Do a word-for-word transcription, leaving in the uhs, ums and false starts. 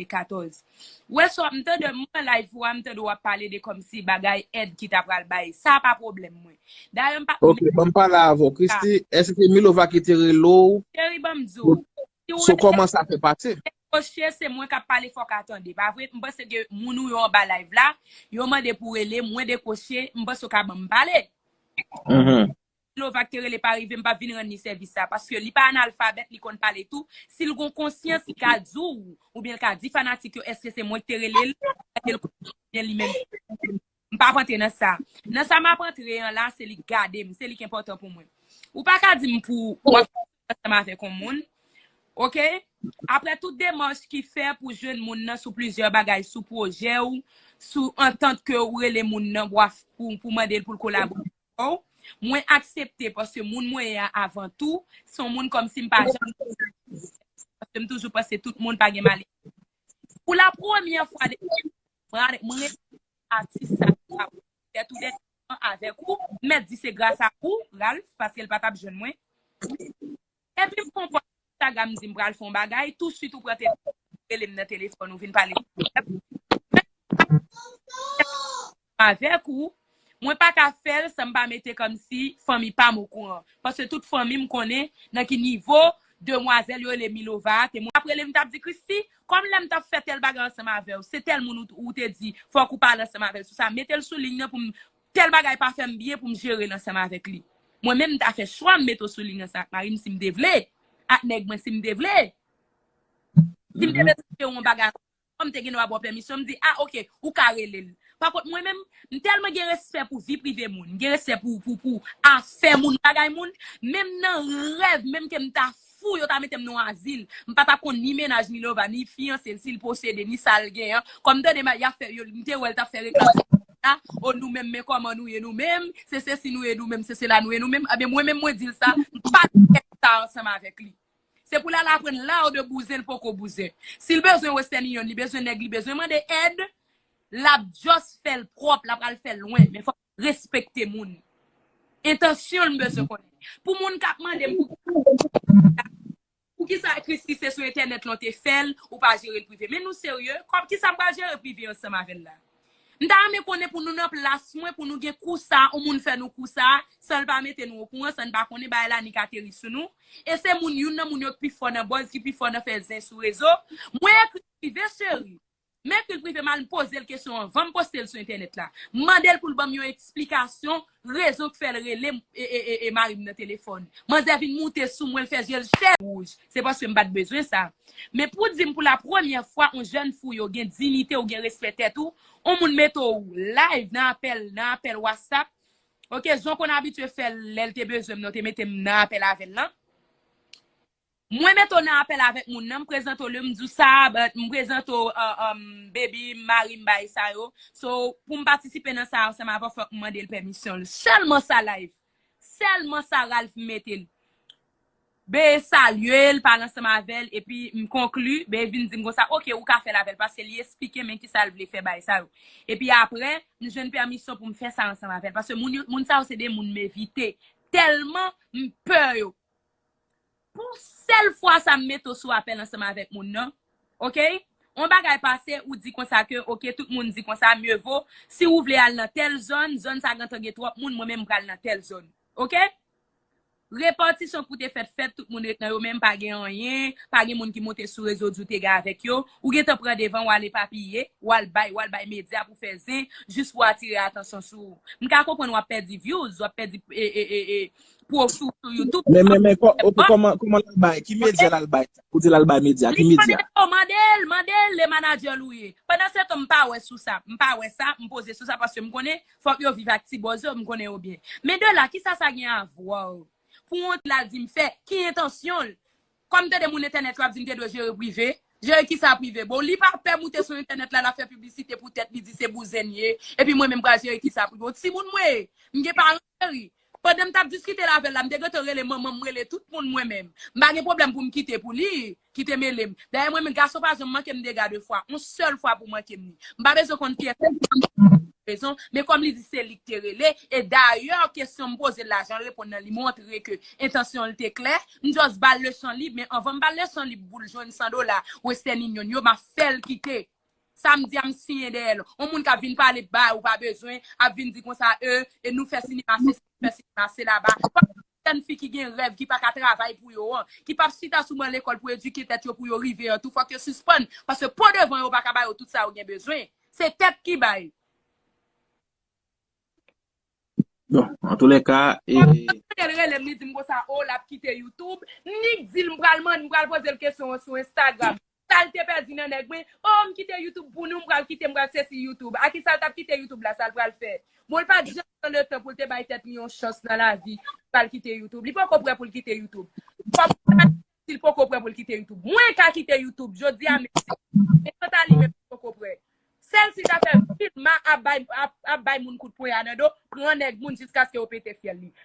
katòz. Wè sa, m tande m wè live ou a, m tande w ap pale de kòmsi bagay èd ki ta pral bay. Sa pa pwoblèm mwen. Dayè, m pa. Ok, ban m pale avè w. Christy, èske se Milova ki te rele w? Cheri, ban m di w. Si w So, kòman sa fè pase? Dekoche, se mwen k ap pale, fòk a tande. Pa vre, m panse ke moun ou yo anba live la, yo mande pou rele, mwen dekoche, m panse w ka ban m pale. Mhm. Milova ki te rele pa rive, m p ap vin rann li sèvis sa. Paske li pa analfabèt, li konn pale tou. Si l gon konsyans, li ka di w, oubyen l ka di fanatik yo, èske se mwen ki te rele l, èske l konn li menm. M p ap antre nan sa. Nan sa m ap antre an la, se li k gade m, se li k enpòtan pou mwen. Ou pa ka di m pou w ap ansanm avèk yon moun. Ok? Apre tout demach ki fè pou jwenn moun nan sou plizyè bagay, sou pwojè w, sou antant ke ou rele moun nan pou, pou, pou mande l pou l kolabore avè w, mwen aksepte paske moun mwen ye a avan tou, se yon moun kòmsi m pa janm, paske m toujou panse tout moun pa gen male. Pou la premyè fwa de mwen, mwen atis sa, tèt ou dèyè avèk ou, m mèt di se gras a ou, Ralph, paske l pa t ap jwenn mwen. Epi m fè yon pòs Instagram, m di m pral fè yon bagay, touswit ou pran telefòn, rele m nan telefòn, ou vin pale avèk ou. Mwen pa ka fè l san m pa mete kòmsi fanmi pa m okouran. Paske tout fanmi m konnen nan ki nivo demwazèl yo rele Milova a te. Mwen ap rele m t ap di, Christy, kòm lè m t ap fè tèl bagay ansanm avè w, se tèl moun ou, ou te di, fòk ou pale ansanm avè l sou sa. Mete l sou liy nan pou m, tèl bagay pa fè m byen pou m jere l ansanm avèk li. Mwen menm, m ta fè chwa m mete w sou liy nan sa ak mari m si m te vle, ak nèg mwen si m te vle. Si m te vle mete yon bagay, kòm te gen dwa ba w pèmisyon, m di, a, ok, ou ka rele l. Pa kont, mwen menm, m tèlman gen respè pou vi prive moun, m gen respè pou, pou, pou afè moun, bagay moun, menm nan rèv, menm ke m ta fou, yo ta mete m nan azil, m pa t ap konn ni mennaj Milova, ni fiyanse l, si l posede, ni sa l genyen. Kòm m tande, y ap fè, yo, m te wè l t ap fè reklam sa, o nou menm, men kòman nou ye nou menm, se sesi nou ye nou menm, se sela nou ye nou menm. Ebyen, mwen menm, mwen di l sa, m pa t fè sa ansanm avèk li. Se pou l al aprann la de bouzen l poko bouzen. Si l bezwen Western Union, li bezwen nèg, li bezwen mande èd, l ap just fè l pwòp, l ap al fè l lwen. Men fòk respekte moun. Entansyon l m bezwen konnen. Pou moun k ap mande m pou, pou kisa Christy se sou entènèt lan w te fè l, ou pa jere l prive. Men nou serye, kòm kisa m pral jere prive ansanm avè l la? M ta renmen konnen pou nou nan plas mwen, pou nou gen kou sa, yon moun fè nou kou sa, san l pa mete nou okouran, san n pa konnen bagay la nik ateri sou nou. E se moun, youn nan moun yo ki pi fò nan buzz, ki pi fò nan fè zen sou rezo. Mwen ekri l prive, cheri. M ekri l prive, m al poze l kesyon anvan m poste l sou entènèt la. M mande l pou l ban m yon eksplikasyon, rezon k fè l rele m, e, e, e, e mari m nan telefòn. Manzè vin moute sou mwen, l fè je l chè wouj. Se paske m pa t bezwen sa. Men pou di m pou la premyè fwa, yon jèn fi w gen diyite, ou gen respè tèt ou, yon moun mete w live nan apèl, nan apèl WhatsApp. Ok, jan w konn abitye fè l lè l te bezwen m nan, w te mete m nan apèl avè l lan. Mwen mete w nan apèl avèk moun nan, m prezante w lè m di w sa, but m prezante w, uh, um, baby, mari m, bagay sa yo. So, pou m patisipe nan sa ansanm avè w, fòk m mande l pèmisyon l. Sèlman sa live. Sèlman sa Ralph mete l. Ben salye l, pale ansanm avè l, epi m konkli, ben vin di m konsa, ok, ou ka fè l avè l, paske li esplike men kisa l vle fè bagay sa yo. Epi apre, m jwenn pèmisyon pou m fè sa ansanm avè l, paske moun, yo- moun sa yo se de moun m evite, tèlman m pè yo. Pou sèl fwa sa m mete w sou apèl ansanm avèk moun nan, ok? Yon bagay pase, ou di konsa ke, ok, tout moun di konsa, mye vo, si ou vle al nan tèl zòn, zòn sa gentan gen twòp moun, mwen menm m pral nan tèl zòn, ok? Repatisyon pou te fèt fèt, tout moun ret nan yo menm, pa gen anyen, pa gen moun ki monte sou rezo di w te gen avèk yo, ou gentan pran devan, w al epapiye, w al bay, w al bay medya pou fè zen, jis pou atire atansyon sou ou. M ka konprann w ap pèdi views, w ap pèdi e, e, e, e, pwofi w sou YouTube. Men, men, men, kò- ok, kòman, kòman l al bay? Ki medya l al bay? Ou di l al bay medya, ki Li medya? Mande l, mande l, le manager l ou ye. Pandan se tan, m pa wè sou sa. M pa wè sa, m poze sou sa paske m konnen fòk yo viv ak ti bòz yo, m konnen yo byen. Men de la, kisa sa gen a vwa pou yon la di m fè? Ki entansyon l? Kòm tande moun entènèt yo ap di m te dwe jere prive. Jere kisa prive? Bon, li pa pè moute sou entènèt la, l ap fè piblisite pou tèt li, di se bouzen l ye. Epi mwen menm pral jere kisa prive? Yon timoun mwen ye. M gen paran cheri. Pandan m t ap diskite l avè l la, m te gentan rele manman m, m rele tout moun mwen menm. M pa gen pwoblèm pou m kite pou li, kite mele m. Dayè mwen menm, gason pa janm manke m dega de fwa. Yon sèl fwa pou manke m li. M pa bezwen konn kiyès. rezon, men kòm li di se li k te rele, e dayè, kesyon m poze l la, jan l reponn nan, li montre ke entansyon l te klè, m just ba l lechan lib, men anvan m ba l lechan lib pou l jwenn san dola Western Union yo, m ap fè l kite. Sa m di a, m siyen dèyè l. Yon moun k ap vin pale ba ou pa bezwen, ap vin di konsa, e, e nou fè sinema se, fè sinema se laba. Jèn fi ki gen rèv, ki pa ka travay pou yo an, ki p ap chita sou ban lekòl pou edike tèt yo pou yo rive an tou, fòk yo sispann. Paske po devan yo pa ka ba yo tout sa yo gen bezwen. Se tèt ki bay. Bon, an tou lè ka, e, Kòm yo tande l rele m, li di m konsa, o, l ap kite YouTube. Nik di l m pral mande, m pral poze l kesyon an sou Instagram. Sa l te pèdi nan nèg mwen, o, m kite YouTube pou nou, m pral kite, m pral sesi YouTube. A ki sa l t ap kite YouTube la, sa l pral fè? Bon, l pa t janm pran letan pou l te bay tèt li yon chans nan lavi, pral kite YouTube. Li poko prè pou l kite YouTube. Kòm si l poko prè pou l kite YouTube. Mwen ka kite YouTube, jodi a, men se, men kanta li menm li poko prè. Sèl si l ta fè Vilma ap bay, ap, ap bay moun kout pwen a nan do, pran nèg moun jiskaske yo pete fyèl li.